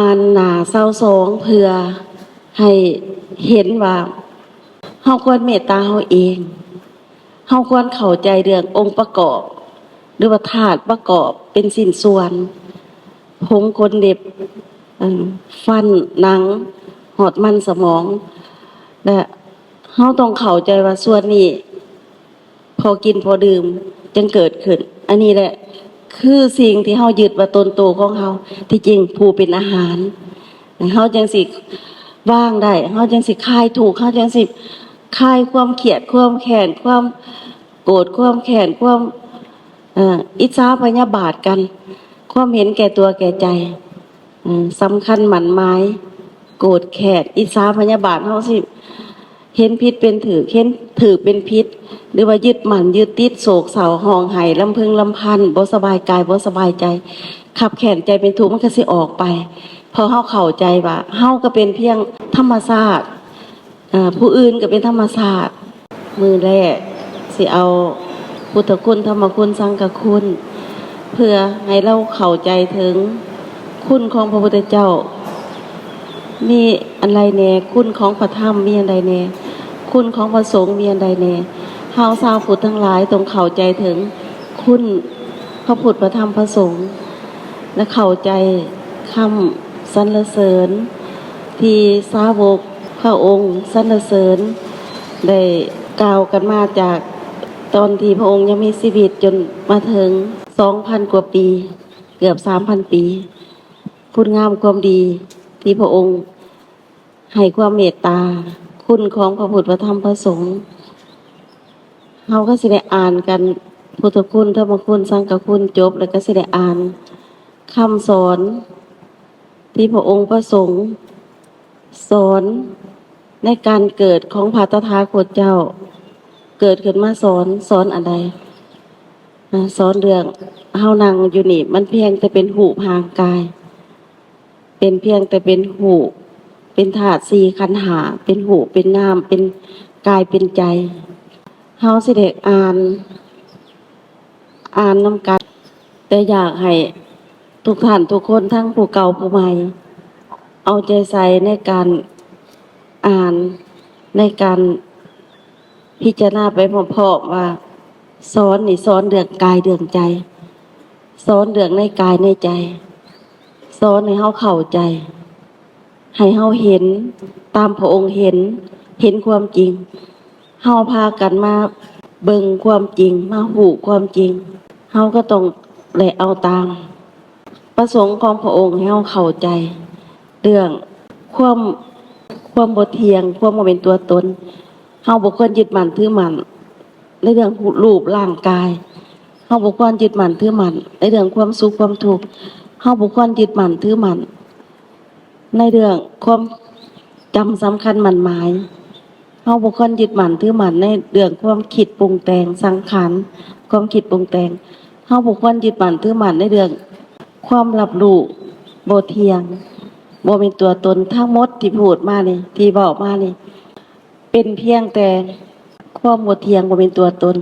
ອັນໜ້າເສົ້າຊອງເພື່ອໃຫ້ເຫັນວ່າເຮົາຄວນເມດຕາເຮົາເອງ, ເຮົາຄວນເຂົ້າໃຈເລື່ອງອົງປະກອບ ຫຼືວ່າທາດປະກອບເປັນຊິ້ນສ່ວນ, ຜົງ, ຂົນ, ເລັບ, ເອີ່ ຟັນ, ໜັງ, ຮອດມັນສະໝອງ ແລະ ເຮົາຕ້ອງເຂົ້າໃຈວ່າສ່ວນນີ້ ພໍກິນພໍດື່ມຈຶ່ງເກີດຂຶ້ນ. ອັນນີ້ແຫຼະຄືສິ່ງທີ່ເຮົາຍຶດວ່າຕົນໂຕຂອງເຮົາ, ທີ່ຈິງຜູ້ເປັນອາຫານ ເຮົາຈັ່ງຊິວາງໄດ້, ເຮົາຈັ່ງຊິຄາຍທຸກ, ເຮົາຈັ່ງຊິຄາຍຄວາມຄຽດ, ຄວາມແຄ້ນ, ຄວາມໂກດ, ຄວາມແຄ້ນ, ຄວາມ ເອີ່ ອິດສາພະຍາບາດກັນ, ຄວາມເຫັນແກ່ຕົວແກ່ໃຈ ເອີ່ ສຳຄັນໝັ້ນໝາຍ, ໂກດແຄ້ນ, ອິດສາພະຍາບາດ, ເຮົາຊິເຫັນຜິດເປັນຖືກ, ເຫັນຖືກເປັນຜິດ ຫຼືວ່າຍຶດໝັ້ນຍຶດຕິດ, ໂສກເສົ້າ, ຮ້ອງໄຫ້, ລຳເພິງລຳພັນ, ບໍ່ສະບາຍກາຍ, ບໍ່ສະບາຍໃຈ, ຄັບແຄ້ນໃຈເປັນທຸກ, ມັນກໍຊິອອກໄປ, ເພາະເຮົາເຂົ້າໃຈວ່າເຮົາກໍເປັນພຽງທຳມະຊາດ. ເອີ່ ຜູ້ອື່ນກໍເປັນທຳມະຊາດ. ມື້ແລກຊິເອົາພຸດທະຄຸນ, ທຳມະຄຸນ, ສັງຄະຄຸນ ເພື່ອໃຫ້ເຮົາເຂົ້າໃຈເຖິງຄຸນຂອງພະພຸດທະເຈົ້າ ມີອັນໃດແດ່, ຄຸນຂອງພະທຳມີອັນໃດແດ່, ຄຸນຂອງພະສົງມີອັນໃດແດ່. ເຮົາຊາວພຸດທັງຫຼາຍຕ້ອງເຂົ້າໃຈເຖິງຄຸນພະພຸດ, ພະທຳ, ພະສົງ ແລະ ເຂົ້າໃຈຄຳສັນລະເສີນທີ່ສາວົກ ພະອົງສັນລະເສີນໄດ້ກ່າວກັນມາຈາກຕອນທີ່ພະອົງຍັງມີຊີວິດຈົນມາເຖິງສອງພັນກວ່າປີ, ເກືອບສາມພັນປີ. ຄຸນງາມຄວາມດີທີ່ພະອົງໃຫ້ຄວາມເມດຕາ, ຄຸນຂອງພະພຸດ ພະທຳ ພະສົງ. ເຮົາກໍຊິໄດ້ອ່ານກັນ ພຸດທະຄຸນ, ທຳມະຄຸນ, ສັງຄະຄຸນ ຈົບ ແລ້ວກໍຊິໄດ້ອ່ານຄຳສອນ ທີ່ພະອົງພະສົງສອນໃນການເກີດຂອງພະຕະຖາຄົດເຈົ້າ, ເກີດຂຶ້ນມາສອນ, ສອນອັນໃດ? ອາ, ສອນເລື່ອງເຮົານັ່ງຢູ່ນີ້ ມັນພຽງແຕ່ເປັນຮູບຮ່າງກາຍ, ເປັນພຽງແຕ່ເປັນຮູບ, ເປັນທາດສີ່ຂັນຫ້າ, ເປັນຮູບ, ເປັນນາມ, ເປັນກາຍ, ເປັນໃຈ. ເຮົາຊິໄດ້ອ່ານ ອ່ານນຳກັນ, ແຕ່ຢາກໃຫ້ທຸກທ່ານທຸກຄົນ ທັງຜູ້ເກົ່າຜູ້ໃໝ່ ເອົາໃຈໃສ່ໃນການອ່ານ, ໃນການພິຈາລະນາໄປພ້ອມໆ ວ່າສອນນີ້ສອນເລື່ອງກາຍເລື່ອງໃຈ, ສອນເລື່ອງໃນກາຍໃນໃຈ, ສອນໃຫ້ເຮົາເຂົ້າໃຈ. ໃຫ້ເຮົາເຫັນຕາມພະອົງເຫັນ, ເຫັນຄວາມຈິງ. ເຮົາພາກັນມາເບິ່ງຄວາມຈິງ, ມາຮູ້ຄວາມຈິງ, ເຮົາກໍຕ້ອງໄດ້ເອົາຕາມປະສົງຂອງພະອົງ, ໃຫ້ເຮົາເຂົ້າໃຈເລື່ອງຄວາມ, ຄວາມບໍ່ທ່ຽງ, ຄວາມບໍ່ແມ່ນຕົວຕົນ. ເຮົາບໍ່ຄວນຍຶດໝັ້ນຖືໝັ້ນໃນເລື່ອງຮູບຮ່າງກາຍ, ເຮົາບໍ່ຄວນຍຶດໝັ້ນຖືໝັ້ນໃນເລື່ອງຄວາມສຸກຄວາມທຸກ, ເຮົາບໍ່ຄວນຍຶດໝັ້ນຖືໝັ້ນ ໃນເລື່ອງຄວາມຈຳສຳຄັນໝັ້ນໝາຍ, ເຮົາບໍ່ຄວນຍຶດໝັ້ນຖືໝັ້ນໃນເລື່ອງຄວາມຄິດປຸງແຕ່ງ, ສັງຂານ, ຄວາມຄິດປຸງແຕ່ງ. ເຮົາບໍ່ຄວນຍຶດໝັ້ນຖືໝັ້ນໃນເລື່ອງຄວາມຮັບຮູ້ບໍ່ທ່ຽງ, ບໍ່ແມ່ນຕົວຕົນ. ທັງໝົດທີ່ພູດມານີ້, ທີ່ເວົ້າມານີ້ ເປັນພຽງແຕ່ຄວາມບໍ່ທ່ຽງ, ບໍ່ແມ່ນຕົວຕົນ,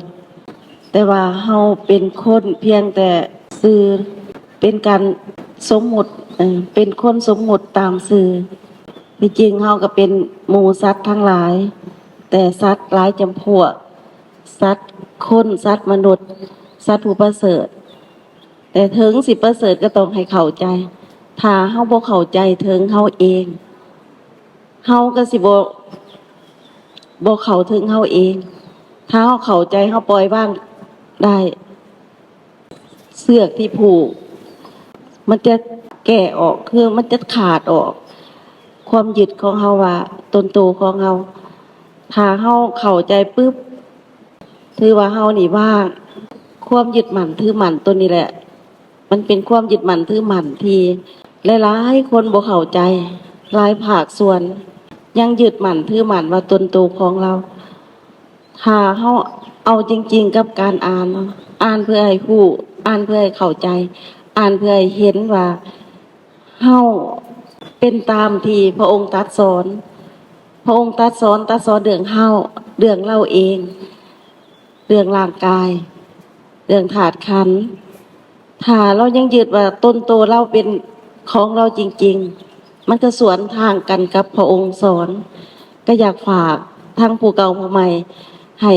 ແຕ່ວ່າເຮົາເປັນຄົນພຽງແຕ່ຊື່, ເປັນການສົມມຸດ, ເອີ່, ເປັນຄົນສົມມຸດຕາມຊື່. ທີ່ຈິງເຮົາກໍເປັນໝູ່ສັດທັງຫຼາຍ, ແຕ່ສັດຫຼາຍຈຳພວກ, ສັດຄົນ, ສັດມະນຸດ, ສັດຜູ້ປະເສີດ. ແຕ່ເຖິງຊິປະເສີດກໍຕ້ອງໃຫ້ເຂົ້າໃຈ. ຖ້າເຮົາບໍ່ເຂົ້າໃຈເຖິງເຮົາເອງ, ເຮົາກໍຊິບໍ່, ບໍ່ເຂົ້າເຖິງເຮົາເອງ. ຖ້າເຮົາເຂົ້າໃຈ, ເຮົາປ່ອຍວາງໄດ້, ເຊືອກທີ່ຜູກມັນຈະແກ້ອອກ, ຄືມັນຈະຂາດອອກ, ຄວາມຍຶດຂອງເຮົາວ່າຕົນໂຕຂອງເຮົາ. ຖ້າເຮົາເຂົ້າໃຈປຶບ, ຖືວ່າເຮົານີ້ວ່າງ. ຄວາມຍຶດໝັ້ນຖືໝັ້ນຕົວນີ້ແຫຼະ ມັນເປັນຄວາມຍຶດໝັ້ນຖືໝັ້ນທີ່ຫຼາຍໆຄົນບໍ່ເຂົ້າໃຈ, ຫຼາຍພາກສ່ວນຍັງຍຶດໝັ້ນຖືໝັ້ນວ່າຕົນໂຕຂອງລາວ. ຖ້າເຮົາເອົາຈິງໆກັບການອ່ານເນາະ, ອ່ານເພື່ອໃຫ້ຮູ້, ອ່ານເພື່ອໃຫ້ເຂົ້າໃຈ, ອ່ານເພື່ອໃຫ້ເຫັນວ່າ ເຮົາເປັນຕາມທີ່ພະອົງຕັດສອນ. ພະອົງຕັດສອນ, ຕັດສອນເລື່ອງເຮົາ, ເລື່ອງລາວເອງ, ເລື່ອງຮ່າງກາຍ, ເລື່ອງທາດຂັນ. ຖ້າລາວຍັງຍຶດວ່າຕົນໂຕລາວເປັນຂອງລາວຈິງ ມັນກໍສວນທາງກັນກັບພະອົງສອນ. ກໍຢາກຝາກທັງຜູ້ເກົ່າຜູ້ໃໝ່ໃຫ້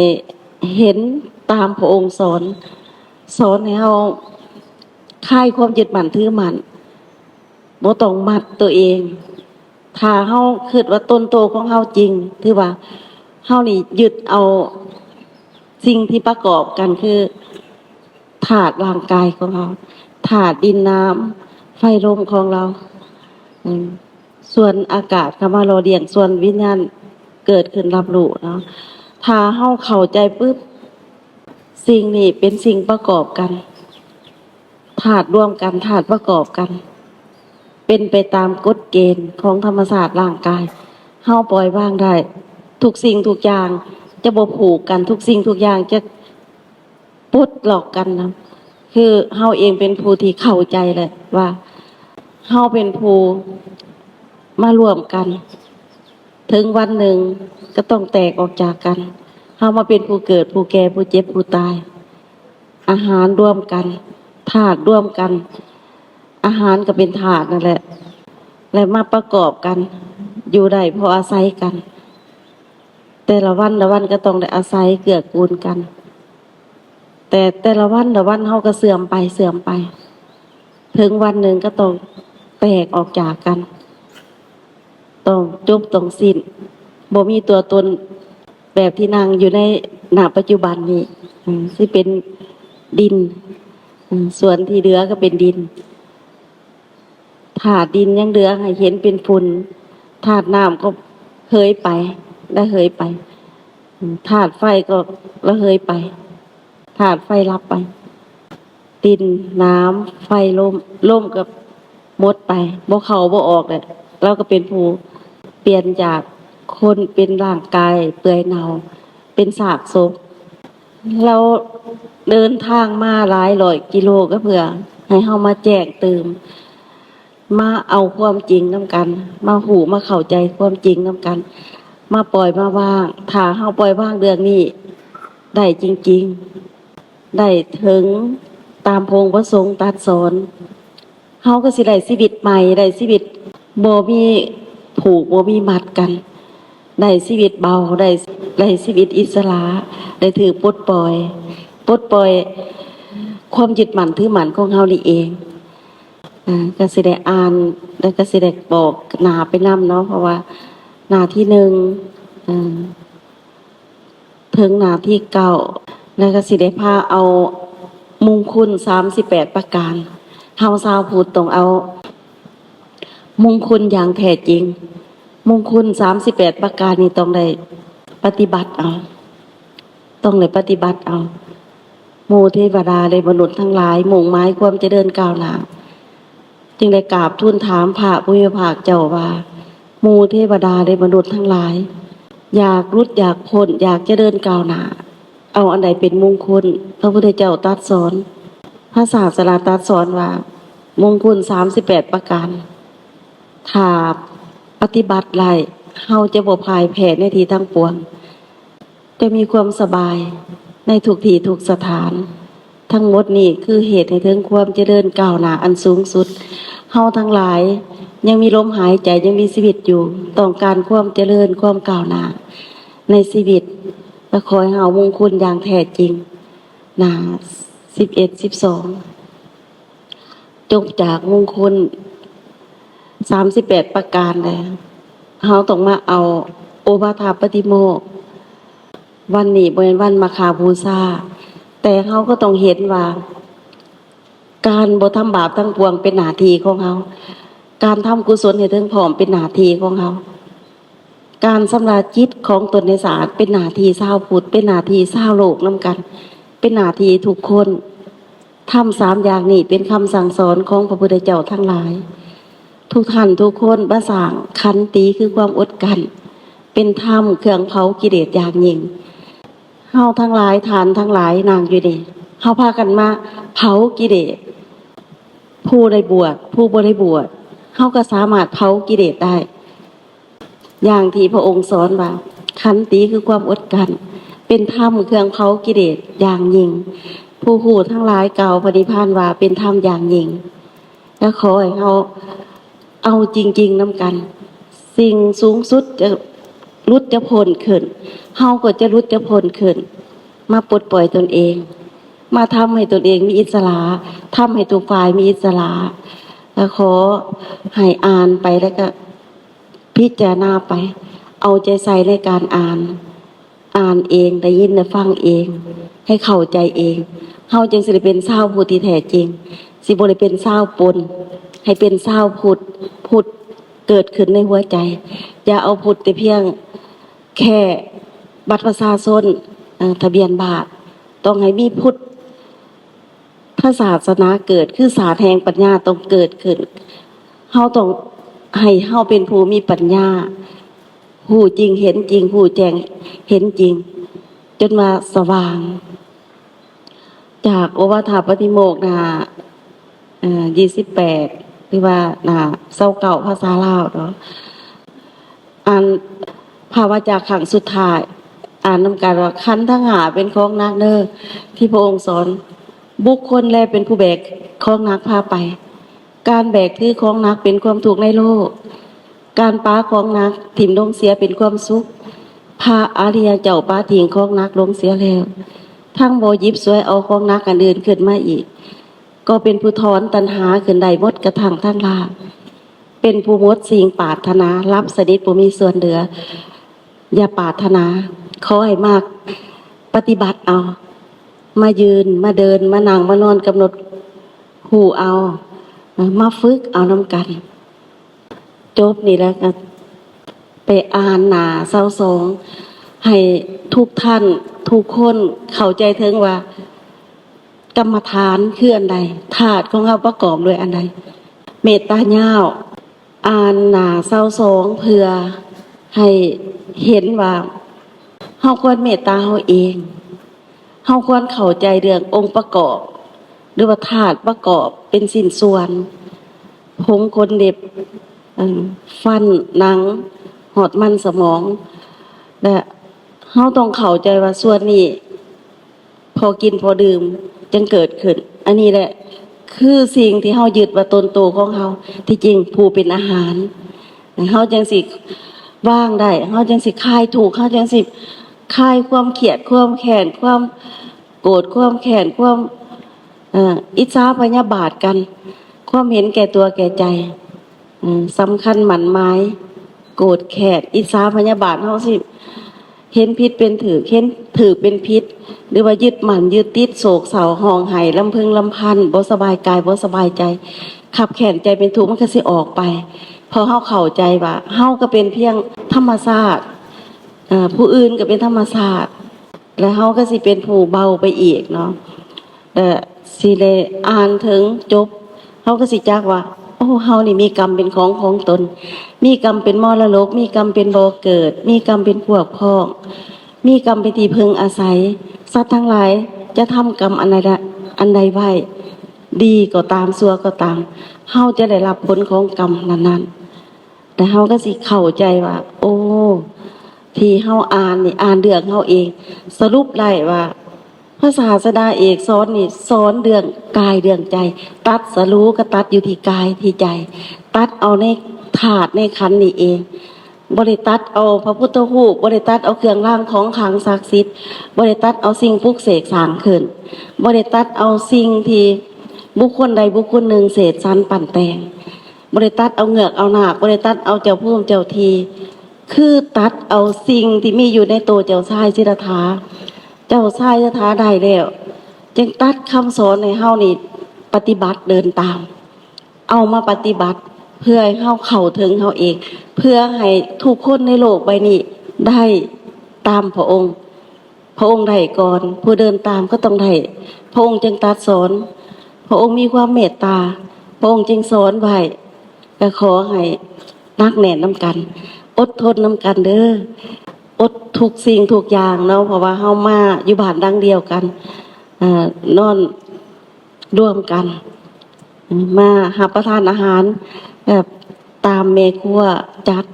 ເຫັນຕາມພະອົງສອນ, ສອນໃຫ້ເຮົາຄາຍຄວາມຍຶດໝັ້ນຖືໝັ້ນ, ບໍ່ຕ້ອງມັດຕົວເອງ. ຖ້າເຮົາຄິດວ່າຕົນໂຕຂອງເຮົາຈິງ, ຖືວ່າເຮົານີ້ຍຶດເອົາສິ່ງທີ່ປະກອບກັນ ຄື ທາດຮ່າງກາຍຂອງເຮົາ, ທາດດິນນ້ຳໄຟລົມຂອງເຮົາ, ອືມ ສ່ວນອາກາດເຂົ້າມາຫຼໍ່ລ້ຽງ, ສ່ວນວິນຍານເກີດຂຶ້ນຮັບຮູ້ເນາະ. ຖ້າເຮົາເຂົ້າໃຈປຶບ, ສິ່ງນີ້ເປັນສິ່ງປະກອບກັນ, ທາດລວມກັນ, ທາດປະກອບກັນ, ເປັນໄປຕາມກົດເກນຂອງທຳມະຊາດຮ່າງກາຍ. ເຮົາປ່ອຍວາງໄດ້, ທຸກສິ່ງທຸກຢ່າງຈະບໍ່ຜູກກັນ, ທຸກສິ່ງທຸກຢ່າງຈະ ປົດລັອກກັນນະ, ຄືເຮົາເອງເປັນຜູ້ທີ່ເຂົ້າໃຈແຫຼະວ່າເຮົາເປັນຜູ້ມາລວມກັນ, ເຖິງວັນໜຶ່ງກໍຕ້ອງແຕກອອກຈາກກັນ. ເຮົາມາເປັນຜູ້ເກີດ, ຜູ້ແກ່, ຜູ້ເຈັບ, ຜູ້ຕາຍ. ອາຫານລວມກັນ, ທາດລວມກັນ, ອາຫານກໍເປັນທາດນັ້ນແຫຼະ ແລະ ມາປະກອບກັນ, ຢູ່ໄດ້ເພາະອາໄສກັນ. ແຕ່ລະວັນລະວັນກໍຕ້ອງໄດ້ອາໄສເກື້ອກູນກັນ. ແຕ່ແຕ່ລະວັນລະວັນເຮົາກໍເສື່ອມໄປເສື່ອມໄປ, ເຖິງວັນໜຶ່ງກໍຕ້ອງແຕກອອກຈາກກັນ, ຕ້ອງຈົບຕ້ອງສິ້ນ, ບໍ່ມີຕົວຕົນແບບທີ່ນັ່ງຢູ່ໃນ ນະ ປັດຈຸບັນນີ້. ອືມ ຊິເປັນດິນ, ອືມ ສ່ວນທີ່ເຫຼືອກໍເປັນດິນ. ທາດດິນຍັງເຫຼືອໃຫ້ເຫັນເປັນຝຸ່ນ, ທາດນ້ຳກໍເຫີຍໄປ ລະເຫີຍໄປ, ທາດໄຟກໍລະເຫີຍໄປ, ທາດໄຟດັບໄປ. ດິນ, ນ້ຳ, ໄຟ, ລົມ, ລົມກໍໝົດໄປ, ບໍ່ເຂົ້າບໍ່ອອກແຫຼະ. ລາວກໍເປັນຜູ້ປ່ຽນຈາກຄົນເປັນຮ່າງກາຍເປື່ອຍເນົ່າ, ເປັນຊາກສົບ. ລາວເດີນທາງມາຫຼາຍຮ້ອຍກິໂລ ກໍເພື່ອໃຫ້ເຮົາມາແຈ້ງຕື່ມ, ມາເອົາຄວາມຈິງນຳກັນ, ມາຮູ້ມາເຂົ້າໃຈຄວາມຈິງນຳກັນ, ມາປ່ອຍມາວາງ. ຖ້າເຮົາປ່ອຍວາງເລື່ອງນີ້ໄດ້ຈິງໆ, ໄດ້ເຖິງຕາມພະອົງປະສົງຕັດສອນ, ເຮົາກໍຊິໄດ້ຊີວິດໃໝ່, ໄດ້ຊີວິດບໍ່ມີຜູກ ບໍ່ມີມັດກັນ, ໄດ້ຊີວິດເບົາ, ໄດ້ ໄດ້ຊີວິດອິດສະຫຼະ, ໄດ້ຖືກປົດປ່ອຍ, ປົດປ່ອຍຄວາມຍຶດໝັ້ນຖືໝັ້ນຂອງເຮົານີ້ເອງ. ອາ ກໍຊິໄດ້ອ່ານ ແລ້ວກໍຊິໄດ້ບອກໜ້າໄປນຳເນາະ, ເພາະວ່າໜ້າທີໜຶ່ງ ອາ ເຖິງໜ້າທີເກົ້າ ແລ້ວກໍຊິໄດ້ພາເອົາມຸງຄຸນສາມສິບແປດປະການ. ເຮົາຊາວພຸດຕ້ອງເອົາມຸງຄຸນຢ່າງແທ້ຈິງ. ມຸງຄຸນສາມສິບແປດປະການນີ້ຕ້ອງໄດ້ປະຕິບັດເອົາ, ຕ້ອງໄດ້ປະຕິບັດເອົາ. ໝູ່ເທວະດາ ແລະ ມະນຸດທັງຫຼາຍ ມຸ່ງໝາຍຄວາມຈະເລີນກ້າວໜ້າ. ຈຶ່ງໄດ້ກາບທູນຖາມພະຜູ້ມີພະພາກເຈົ້າວ່າ, ໝູ່ເທວະດາ ແລະ ມະນຸດທັງຫຼາຍ ຢາກຫຼຸດ ຢາກພົ້ນ ຢາກຈະເລີນກ້າວໜ້າ, ເອົາອັນໃດເປັນມຸງຄຸນ? ພະພຸດທະເຈົ້າຕັດສອນ, ພະສາສະດາຕັດສອນວ່າ, ມຸງຄຸນສາມສິບແປດປະການ ຖ້າປະຕິບັດໄດ້, ເຮົາຈະບໍ່ພ່າຍແພ້ໃນທີ່ທັງປວງ. ຈະມີຄວາມສະບາຍໃນທຸກທີ່ທຸກສະຖານ. ທັງໝົດນີ້ຄືເຫດໃຫ້ເຖິງຄວາມຈະເລີນກ້າວໜ້າອັນສູງສຸດ. ເຮົາທັງຫຼາຍຍັງມີລົມຫາຍໃຈ, ຍັງມີຊີວິດຢູ່, ຕ້ອງການຄວາມຈະເລີນ, ຄວາມກ້າວໜ້າໃນຊີວິດ, ແລະ ຂໍໃຫ້ເຮົາມຸງຄຸນຢ່າງແທ້ຈິງ. ໜ້າສິບເອັດ ສິບສອງ. ຈົບຈາກມຸງຄຸນສາມສິບແປດປະການແລ້ວ, ເຮົາຕ້ອງມາເອົາໂອວາທາປະຕິໂມກ. ວັນນີ້ບໍ່ແມ່ນວັນມາຄາບູຊາ, ແຕ່ເຮົາກໍຕ້ອງເຫັນວ່າ ການບໍ່ທຳບາບທັງປວງເປັນໜ້າທີ່ຂອງເຮົາ, ການທຳກຸສົນໃຫ້ເຖິງພ້ອມເປັນໜ້າທີ່ຂອງເຮົາ. ການຊຳລະຈິດຂອງຕົນໃນສະອາດເປັນໜ້າທີ່ຊາວພຸດ, ເປັນໜ້າທີ່ຊາວໂລກນຳກັນ, ເປັນໜ້າທີ່ທຸກຄົນ. ທຳສາມຢ່າງນີ້ເປັນຄຳສັ່ງສອນຂອງພະພຸດທະເຈົ້າທັງຫຼາຍ. ທຸກທ່ານທຸກຄົນມາສ້າງຂັນຕິ ຄືຄວາມອົດກັ້ນ, ເປັນທຳເຄື່ອງເຜົາກິເລດຢ່າງຍິ່ງ. ເຮົາທັງຫຼາຍ, ທ່ານທັງຫຼາຍນັ່ງຢູ່ນີ້, ເຮົາພາກັນມາເຜົາກິເລດ. ຜູ້ໄດ້ບວດ, ຜູ້ບໍ່ໄດ້ບວດ, ເຮົາກໍສາມາດເຜົາກິເລດໄດ້. ຢ່າງທີ່ພະອົງສອນວ່າ, ຂັນຕິຄືຄວາມອົດກັ້ນ ເປັນທຳເຄື່ອງເຜົາກິເລດຢ່າງຍິ່ງ. ຜູ້ຮູ້ທັງຫຼາຍກ່າວພະນິບພານວ່າເປັນທຳຢ່າງຍິ່ງ. ແລະ ຂໍໃຫ້ເຮົາ ເອົາຈິງໆນຳກັນ. ສິ່ງສູງສຸດຈະຫຼຸດຈະພົ້ນຂຶ້ນ, ເຮົາກໍຈະຫຼຸດຈະພົ້ນຂຶ້ນ, ມາປົດປ່ອຍຕົນເອງ, ມາທຳໃຫ້ຕົນເອງມີອິດສະຫຼະ, ທຳໃຫ້ທຸກຝ່າຍມີອິດສະຫຼະ. ກໍຂໍໃຫ້ອ່ານໄປ ແລ້ວກໍພິຈາລະນາໄປ, ເອົາໃຈໃສ່ໃນການອ່ານ, ອ່ານເອງ, ໄດ້ຍິນໄດ້ຟັງເອງ, ໃຫ້ເຂົ້າໃຈເອງ, ເຮົາຈຶ່ງຊິໄດ້ເປັນຊາວພຸດທີ່ແທ້ຈິງ, ຊິບໍ່ໄດ້ເປັນຊາວປົນ, ໃຫ້ເປັນຊາວພຸດ, ພຸດເກີດຂຶ້ນໃນຫົວໃຈ. ຢ່າເອົາພຸດແຕ່ພຽງແຄ່ບັດປະຊາຊົນ, ເອີ ທະບຽນບ້ານ, ຕ້ອງໃຫ້ມີພຸດ ຖ້າສາສະໜາເກີດ ຄືສາດແຫ່ງປັນຍາຕ້ອງເກີດຂຶ້ນ. ເຮົາຕ້ອງໃຫ້ເຮົາເປັນຜູ້ມີປັນຍາ, ຮູ້ຈິງເຫັນຈິງ, ຮູ້ແຈ້ງເຫັນຈິງ, ຈົນວ່າສະຫວ່າງ. ຈາກໂອວາທະປາຕິໂມກ ໜ້າ ເອີ ຊາວແປດ ຫຼືວ່າ ໜ້າ ຊາວເກົ້າ ພາສາລາວເນາະ. ອ່ານພະວາຈາຄັ້ງສຸດທ້າຍ, ອ່ານນຳກັນວ່າ ຂັນທັງຫ້າເປັນຂອງໜັກເນີ ທີ່ພະອົງສອນ, ບຸກຄົນແລເປັນຜູ້ແບກຂອງໜັກພາໄປ. ການແບກຖືຂອງໜັກເປັນຄວາມທຸກໃນໂລກ, ການປະຂອງໜັກຖິ້ມລົງເສຍເປັນຄວາມສຸກ. ພະອະລິຍະເຈົ້າປະຖິ້ມຂອງໜັກລົງເສຍແລ້ວ, ທັງບໍ່ຫຍິບສວຍເອົາຂອງໜັກອັນອື່ນຂຶ້ນມາອີກ, ກໍເປັນຜູ້ຖອນຕັນຫາຂຶ້ນໄດ້ໝົດກະທັ່ງທັງລາກ. ເປັນຜູ້ໝົດສິ່ງປາດຖະໜາ, ຫຼັບສະໜິດບໍ່ມີສ່ວນເຫຼືອ. ຢ່າປາດຖະໜາ, ຂໍໃຫ້ມາປະຕິບັດເອົາ, ມາຢືນ, ມາເດີນ, ມານັ່ງ, ມານອນ, ກຳນົດຮູ້ເອົາ, ມາຝຶກເອົານຳກັນ. ຈົບນີ້ແລ້ວກໍໄປອ່ານໜ້າຊາວສອງ ໃຫ້ທຸກທ່ານທຸກຄົນເຂົ້າໃຈເຖິງວ່າ ກຳມະຖານຄືອັນໃດ? ທາດຂອງເຮົາປະກອບດ້ວຍອັນໃດ? ເມດຕາຍາວ, ອ່ານໜ້າຊາວສອງ ເພື່ອໃຫ້ເຫັນວ່າເຮົາຄວນເມດຕາເຮົາເອງ, ເຮົາຄວນເຂົ້າໃຈເລື່ອງອົງປະກອບ ຫຼືວ່າທາດປະກອບເປັນຊິ້ນສ່ວນ, ຜົງ, ຂົນ, ເລັບ, ເອີ່ມ, ຟັນ, ໜັງ, ຮອດມັນສະໝອງ ແລະ ເຮົາຕ້ອງເຂົ້າໃຈວ່າສ່ວນນີ້ ພໍກິນພໍດື່ມຈຶ່ງເກີດຂຶ້ນ. ອັນນີ້ແຫຼະຄືສິ່ງທີ່ເຮົາຍຶດວ່າຕົນໂຕຂອງເຮົາ, ທີ່ຈິງຜູ້ເປັນອາຫານ ເຮົາຈັ່ງຊິວາງໄດ້, ເຮົາຈັ່ງຊິຄາຍທຸກ, ເຮົາຈັ່ງຊິຄາຍຄວາມຄຽດ, ຄວາມແຄ້ນ, ຄວາມໂກດ, ຄວາມແຄ້ນ, ຄວາມ ເອີ່ ອິດສາພະຍາບາດກັນ, ຄວາມເຫັນແກ່ຕົວແກ່ໃຈ, ເອີ່ ສຳຄັນໝັ້ນໝາຍ, ໂກດແຄ້ນ, ອິດສາພະຍາບາດ, ເຮົາຊິເຫັນຜິດເປັນຖືກ, ເຫັນຖືກເປັນຜິດ, ຫຼືວ່າຍຶດໝັ້ນຍຶດຕິດ, ໂສກເສົ້າ, ຮ້ອງໄຫ້, ລຳເພິງລຳພັນ, ບໍ່ສະບາຍກາຍ, ບໍ່ສະບາຍໃຈ, ຄັບແຄ້ນໃຈເປັນທຸກ, ມັນກໍຊິອອກໄປ. ເພາະເຮົາເຂົ້າໃຈວ່າເຮົາກໍເປັນພຽງທຳມະຊາດ, ເອີ່ ຜູ້ອື່ນກໍເປັນທຳມະຊາດ, ແລະ ເຮົາກໍຊິເປັນຜູ້ເບົາໄປອີກເນາະ. ແລະ ຊິໄດ້ອ່ານເຖິງຈົບ, ເຮົາກໍຊິຈັກວ່າ ໂອ້ ເຮົານີ້ມີກຳເປັນຂອງຂອງຕົນ, ມີກຳເປັນມໍລະດົກ, ມີກຳເປັນບໍ່ເກີດ, ມີກຳເປັນພວກພ້ອງ, ມີກຳເປັນທີ່ເພິ່ງອາໄສ. ສັດທັງຫຼາຍຈະທຳກຳອັນໃດລະ ອັນໃດໄວ້, ດີກໍຕາມ, ຊົ່ວກໍຕາມ, ເຮົາຈະໄດ້ຮັບຜົນຂອງກຳນັ້ນໆ. ແຕ່ເຮົາກໍຊິເຂົ້າໃຈວ່າ ໂອ້ ທີ່ເຮົາອ່ານນີ້ ອ່ານເລື່ອງເຮົາເອງ, ສະຫຼຸບໄດ້ວ່າ ພະສາສະດາເອກສອນນີ້ ສອນເລື່ອງກາຍເລື່ອງໃຈ, ຕັດສະຮູ້ກໍຕັດຢູ່ທີ່ກາຍທີ່ໃຈ, ຕັດເອົາໃນທາດໃນຂັນນີ້ເອງ, ບໍ່ໄດ້ຕັດເອົາພະພຸດທະຮູບ, ບໍ່ໄດ້ຕັດເອົາເຄື່ອງລາງຂອງຂລັງສັກສິດ, ບໍ່ໄດ້ຕັດເອົາສິ່ງປຸກເສກສ້າງຂຶ້ນ, ບໍ່ໄດ້ຕັດເອົາສິ່ງທີ່ບຸກຄົນໃດບຸກຄົນໜຶ່ງເສກສັນປັ້ນແຕ່ງ. ບໍ່ໄດ້ຕັດເອົາເງືອກເອົານາກ, ບໍ່ໄດ້ຕັດເອົາເຈົ້າພູມເຈົ້າທີ່, ຄືຕັດເອົາສິ່ງທີ່ມີຢູ່ໃນໂຕເຈົ້າຊາຍສິດທັດຖາ. ເຈົ້າຊາຍສິດທັດຖາໄດ້ແລ້ວ, ຈຶ່ງຕັດຄຳສອນໃຫ້ເຮົານີ້ປະຕິບັດເດີນຕາມ, ເອົາມາປະຕິບັດ ເພື່ອໃຫ້ເຮົາເຂົ້າເຖິງເຮົາເອງ, ເພື່ອໃຫ້ທຸກຄົນໃນໂລກໃບນີ້ໄດ້ຕາມພະອົງ. ພະອົງໄດ້ກ່ອນ, ຜູ້ເດີນຕາມກໍຕ້ອງໄດ້. ພະອົງຈຶ່ງຕັດສອນ, ພະອົງມີຄວາມເມດຕາ, ພະອົງຈຶ່ງສອນໄວ້. ກໍຂໍໃຫ້ໜັກແໜ້ນນຳກັນ, ອົດທົນນຳກັນເດີ, ອົດທຸກສິ່ງທຸກຢ່າງເນາະ, ເພາະວ່າເຮົາມາຢູ່ບ້ານຫຼັງດຽວກັນ, ເອີ່ ນອນ ລວມກັນມາຮັບປະທານອາຫານແບບຕາມແມ່ຄົວຈັດ,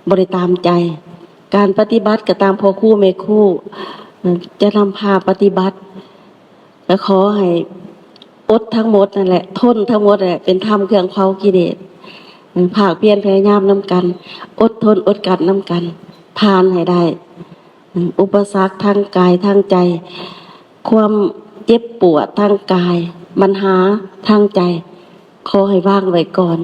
ບໍ່ໄດ້ຕາມໃຈ. ການປະຕິບັດກໍຕາມພໍ່ຄູແມ່ຄູຈະນຳພາປະຕິບັດ. ກໍຂໍໃຫ້ອົດທັງໝົດນັ້ນແຫຼະ, ທົນທັງໝົດນັ້ນແຫຼະ, ເປັນທຳເຄື່ອງເຜົາກິເລດ. ພາກພຽນພະຍາຍາມນຳກັນ, ອົດທົນອົດກັນນຳກັນ, ຜ່ານໃຫ້ໄດ້ ອຸປະສັກທາງກາຍທາງໃຈ, ຄວາມເຈັບປວດທາງກາຍ, ບັນຫາທາງໃຈ, ຂໍໃຫ້ວາງໄວ້ກ່ອນ.